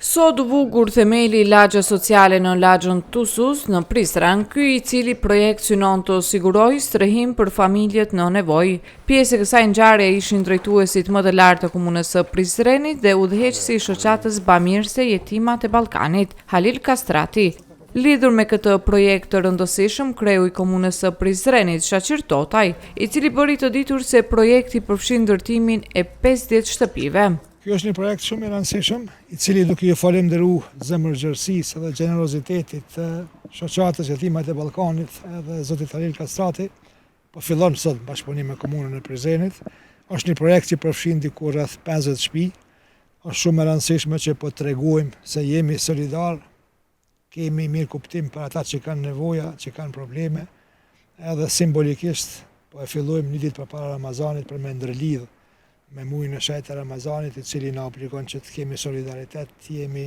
Sot u vu gurthemeli i lagjes sociale në lagjen Tusuz në Prizren, ky i cili projekt synon të sigurojë strehim për familjet në nevojë. Pjesë e kësaj ngjarje ishin drejtuesit më të lartë të komunës së Prizrenit dhe udhëheqësi i shoqatës bamirëse Jetimat e Ballkanit, Halil Kastrati. Lidhur me këtë projekt të rëndësishëm, kreu i Komunës së Prizrenit, Shaqir Totaj, i cili bëri të ditur se projekti përfshin ndërtimin e 50 shtëpive. Ky është një projekt shumë i rëndësishëm, i cili duke ju falënderu zemërgjerësisë dhe gjenerozitetit të shoqatës Jetimat e Ballkanit edhe zotit Halil Kastrati, po fillon sot në bashkëpunim me Komunën e Prizrenit. Është një projekt që përfshin diku rreth 50 shtëpi. Është shumë e rëndësishme që po tregojmë se jemi solidar Kemi mirëkuptim për ata që kanë nevoja, që kanë probleme, edhe simbolikisht po e fillojmë një ditë përpara Ramazanit për me ndërlidh me mujin e shenjtë të Ramazanit, i cili na obligon që të kemi solidaritet, të jemi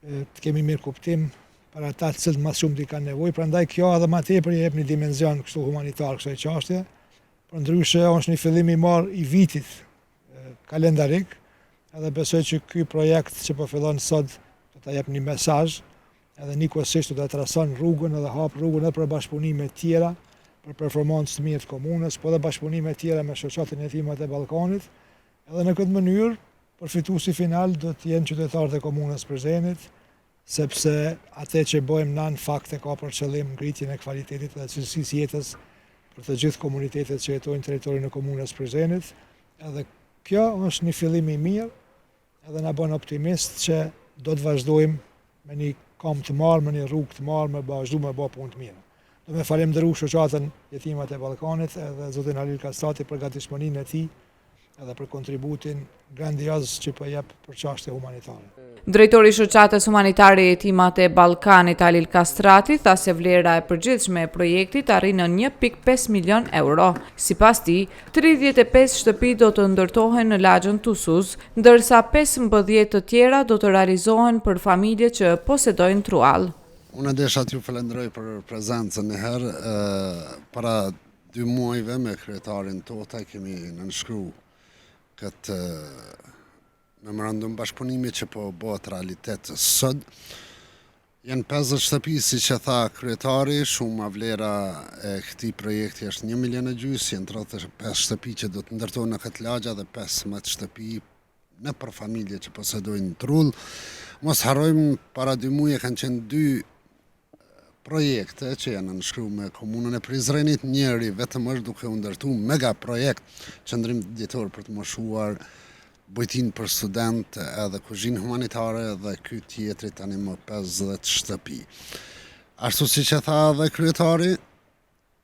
të kemi mirëkuptim për ata të cilët më shumë të kanë nevojë, prandaj kjo edhe më tepër i jep një dimension kështu humanitar kësaj çështje. Përndryshe është një fillim i marë i vitit kalendarik, edhe besoj që ky projekt që po fillon sot do ta jep një mesazh edhe njëkohësisht do ta trason rrugën edhe hap rrugën edhe për bashkëpunime tjera, për performancë të mirë të komunës, po edhe bashkëpunime tjera me shoqatën Jetimat e Ballkanit. Edhe në këtë mënyrë, përfituesi final do të jenë qytetarët e komunës Prizrenit, sepse atë që bëjmë na në fakt e ka për qëllim ngritjen e kvalitetit dhe cilësisë jetës për të gjithë komunitetet që jetojnë në territorin e komunës Prizrenit. Edhe kjo është një fillim i mirë, edhe na bën optimist që do të vazhdojmë me një kam të marë, me një rrugë të marë, me vazhdu me bë punë të mira. Do me falenderu shoqatën Jetimat e Ballkanit edhe zotin Halil Kastrati për gatishmërinë e tij edhe për kontributin grandioz që po jep për çështje humanitare. Drejtori i Shoqatës Humanitare Jetimat e Ballkanit Halil Kastrati tha se vlera e përgjithshme e projektit arrin në 1.5 milion euro. Sipas tij, 35 shtëpi do të ndërtohen në lagjen Tusuz, ndërsa 15 të tjera do të realizohen për familje që posedojnë truall. Unë desha t'ju falenderoj për prezencën një herë, para Dy muajve me kryetarin Totaj kemi nënshkru këtë memorandum bashkëpunimi që po bëhet realitet sot. Janë 50 shtëpi, siç e tha kryetari, shuma vlera e këtij projekti është 1 milion e gjysë, janë 35 shtëpi që do të ndërtohen në këtë lagje dhe 15 shtëpi nëpër familje që posedojnë trull. Mos harrojmë, para dy muje kanë qenë dy projekte që janë nënshkru me komunën e Prizrenit, njëri vetëm është duke u ndërtu mega projekt qëndrim ditor për të moshuar, bujtinë për student edhe kuzhinë humanitare dhe ky tjetri tani më 50 shtëpi. Ashtu siç e tha edhe kryetari,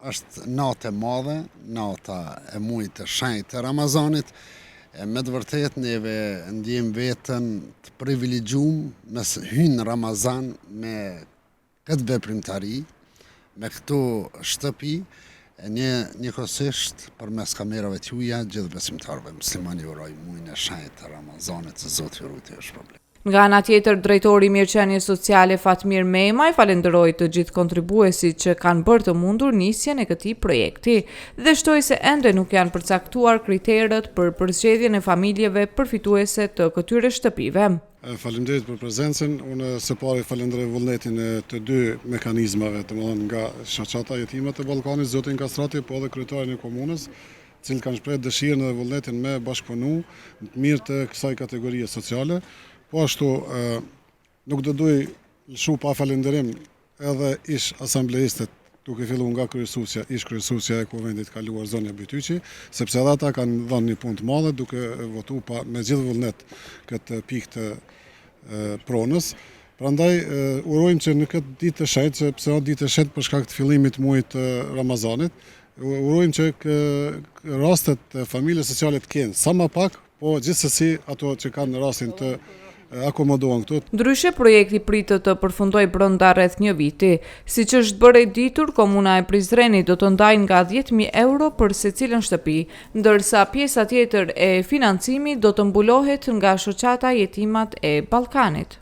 Është natë e madhe, nata e muajit të shenjtë të Ramazanit, e me të vërtetë neve ndjejmë veten të privilegjum me hy në Ramazan me këtë veprimtari, me këto shtëpi, e një njëkohësisht përmes kamerave t'juja gjithë besimtarëve muslimanë ju uroj muajin e shenjtë të Ramazanit, Zoti ju ruajtë e shpërbleftë. Nga ana tjetër, drejtori i Mirëqenies Sociale Fatmir Memaj falënderoi të gjithë kontribuesit që kanë bërë të mundur nisjen e këtij projekti dhe shtoi se ende nuk janë përcaktuar kriteret për përzgjedhjen e familjeve përfituese të këtyre shtëpive. Faleminderit për prezencën. Unë së pari falënderoj vullnetin e të dy mekanizmave, domethënë nga Shoqata Jetimat e Ballkanit, zotin Kastrati, po edhe kryetarin e komunës, të cilët kanë shprehë dëshirën dhe vullnetin me bashkëpunu në të mirë të kësaj kategorie sociale. Po ashtu, nuk do duj lëshu pa falënderim edhe ish asambleistët duke fillu nga kryesuesja, ish kryesuesja e kuvendit kaluar zonja Bytyqi, sepse edhe ata kanë dhënë një punë të madhe duke votu pa me gjithë vullnet këtë pikë të pronës. Prandaj urojmë që në këtë ditë të shenjtë, sepse është ditë e shenjtë për shkak të fillimit të muajit të Ramazanit, Urojmë që rastet e familjes sociale të kenë sa më pak, po gjithsesi ato që kanë rastin të akomodohen këtu. Ndryshe, projekti pritet të përfundojë brenda rreth një viti. Siç është bërë e ditur, Komuna e Prizrenit do të ndajë nga 10.000 euro për secilën shtëpi, ndërsa pjesa tjetër e financimit do të mbulohet nga shoqata Jetimat e Ballkanit.